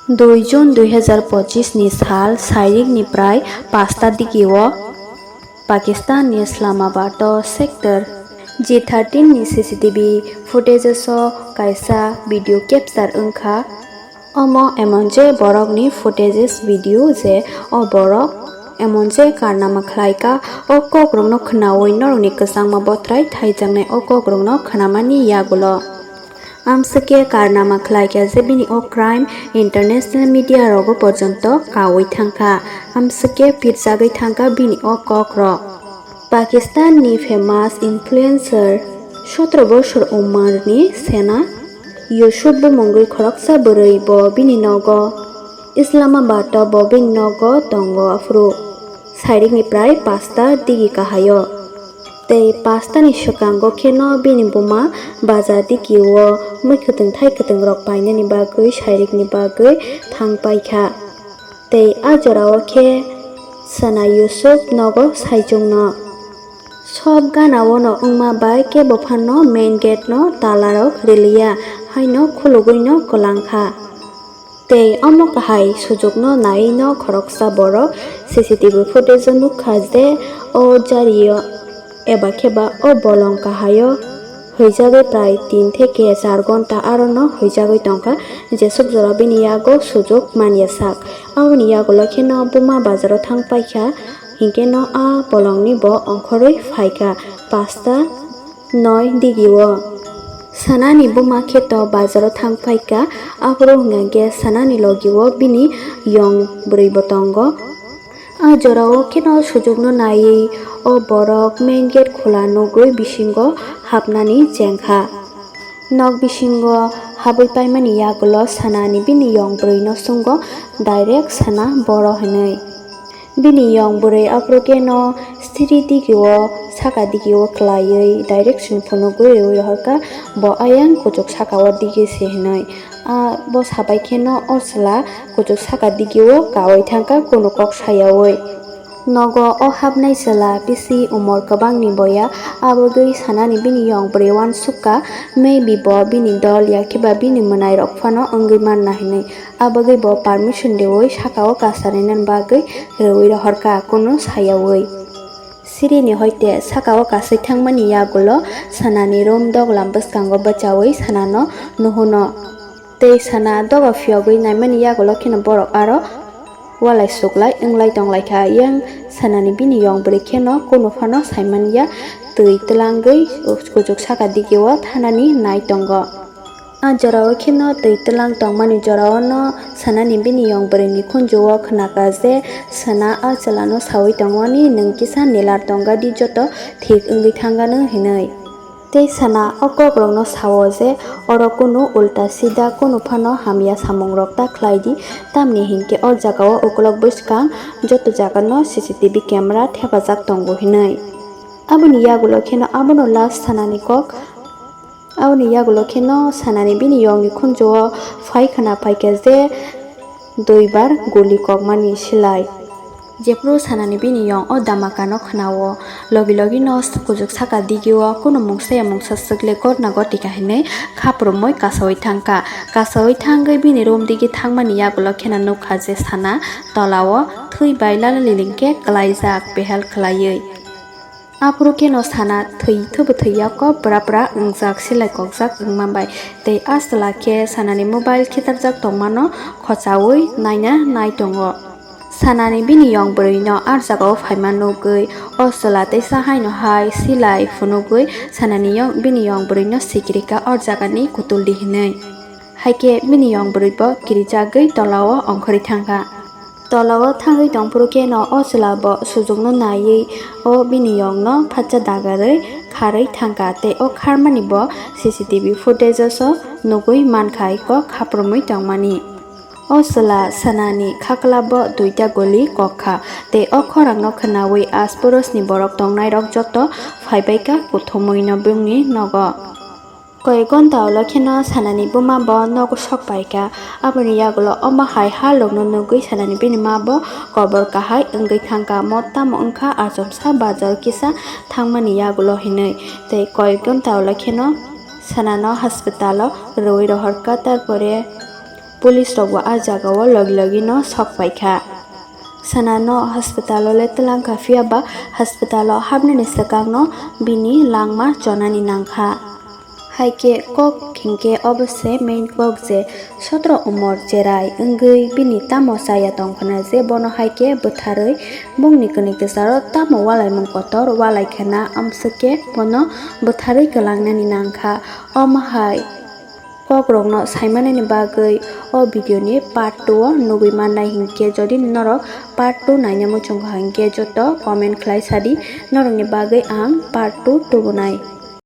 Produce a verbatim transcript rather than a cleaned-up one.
Dui June dui hazar pochis ni sal sairik ni prai pasta digi o Pakistan ni Islamabad o sector G thirteen ni C C T V footages o kaisa video capture wngkha. Omo emon je borok ni footages video je o borok emon je karnama khlaika, o kok rok no khnaui norok ni kwchangma bothrai thaijaknai o kok rok no khnamani yagulo. Amswkhe karnama khlaikha je bini o crime international media rogo porjonto kaui thangkha, amswkhe pirjagwi thangkha bini o kokrok. Pakistan ni famous influencer sotro bosor umar ni Sena Yusuf bumungwi khoroksa bwrwi bo bini nogo Islamabad o bo bini nogo tongo aphuru sairik ni prai pasta digi kahaio. Tei pasta ni swkango kheno bini buma baja digi o mui kwtwng thai kwtwng rok painani bagwi sairik ni bagwi thang paikha. Tei a jorao khe Sana Yusuf nogo saichung no. Sob gana o no wngma bai kebo phano main gate no tala rok riliya, haino khulugwi no kwlang kha. Tei omo kahai sujukno naiwi no khoroksa borok C C T V footage o nukha je o jario eba khe ba o bolong kahai o huijagwi prai tin theke char gonta aro no huijagwi tongkha, jesuk jora bini yago sujuk manya sak. Aboni yagulo kheno buma bazaro thang paikha, hinkhe no a bolongni bo ongkhorwi phaikha pasta noi digi o. Sanani buma kheto bazaro thang phaikha, aphuru hwnkhe sanani logi o bini yong bwrwi bo tongo. A jorao kheno sujukno naiwi o borok main gate khula nugwi bisingo hapnani chengkha. Nok bisingo habwi paimani yagulo sanani bini yong bwrwino swngo direct sana boro hinwi. Bini yong bwrwi aphuru khe no siri digi o saka digi o kwlaiwi direction phunugwi rwui rohorkha bo ayang kuchuk saka o digi se hinwi. A bo sabai khe no o chwla kuchuk saka digi o kaui thangkha kunu kok sayaui. Nogo o hapnai chwla bisi umor kwbangni boya, abagwi sanani bini yong bwrwi uansukha, maybe bo bini dol ya khiba bini mwnairok phano wngwi manna hinwi. Abagwi bo permission riui sakao kasarinani bagwi rwui rohorkha, kunu sayaui. Sirini hoite sakao kasui thangmani yagulo sanani room doglam bwskango bwchaui sanano nuhuno. Tei sana doga phiyogwi naimani yagulo kheno borok aro walai suklai wnglai tonglaikha. Yang sanani bini yong bwrwi kheno kunu phano saimanya, twi twlangwi kuchuk saka digio thanani nai tongo. A jorao kheno twi twlang tongmani jorao no sanani bini yong bwrwini khunjuo khnakha je sana a chwlano saui tongmani, "Nwng kisa nilar tongga di, joto thik wngwi thangano," hinwi. Tei sana o kokrokno sao je oro kunu ulta sida kunu phano hamya samungrok ta khlai di, tamni hinkhe o jagao ukolok bwskang joto jagano C C T V camera thepajak tongo hinwi. Aboni yagulo kheno abono last sanani kok. Aboni yagulo kheno sanani bini yongni khunjuo phai khna phaikha je duibar guli kokmani silai. Jephuru sanani bini yong o damakano khnao, logi logi no kuchuk saka digio kunu mungsa ya mungsa swkle gotna gotika hinwi khaprumwi kasaui thangkha. Kasaui thangwi bini room digi thangmani yagulo kheno nukha je sana tolao thwi bai lala liling khe kwlaijak, behel khwlaiwi. Aphuru kheno sana thwi thwbwthwi yako bwra bwra wngjak, silai kokjak wngma bai. Tei a chwla khe sanani mobile khitarjak tongmano khochaui naina nai tongo. Sanani bini yong bwrwino a jagao phaima nugwi o chwla teisa haino hai silai phunugwi sanani yong, bini yong bwrwino sikrika o jagani kutuldi hinwi. Haikhe bini yong bwrwi bo kirijagwi tolao ongkhorwi thangkha. Tolao thangwi tongphuru kheno o chwla bo sujukno naiwi o bini yongno phatsa dagarwi kharwi thangkha tei o kharmani bo C C T V footages o nugwi mankha iko khaprumwi tongmani. O chwla sanani khakla bo duita guli kokkha tei o khorangno khwnaui asporosni borok tongnairok joto phaibaikha kuthumwino bongni nogo. Koi gonta ulo kheno sanani buma bo nogo sok paikha. Aboni yagulo omo hai halokno nugwi sanani bini ma bo kobor kahai wngwi thangkha. Mo tamo wngkha achomsa bazar kisa thangmani yagulo hinwi. Tei koi gonta ulo kheno sanano hospital o rwui rohorkha, tarpore Police rok bo ah jagao logi logi no sok paikha. Sana no hospital o le twlangkha, phiya ba hospital o hapnani swkang no bini langma chonani nangkha. Hai khe kok hinkhe obo se main kok je sotro umor cherai wngwi bini tamo chaya tongphano je bono hai khe bwtharwi bongni kwnwi kwcharo tamo walaimung kotor walai khana amswk khe bono bwtharwi kwlangnani nangkha. Omo hai kokrokno saimanani bagwi o video ni part two o nugwi mannai hinkhe, jodi norok part two naina muchungkha hinkhe joto comment khlai sadi, norokni bagwi ang part two tubunai.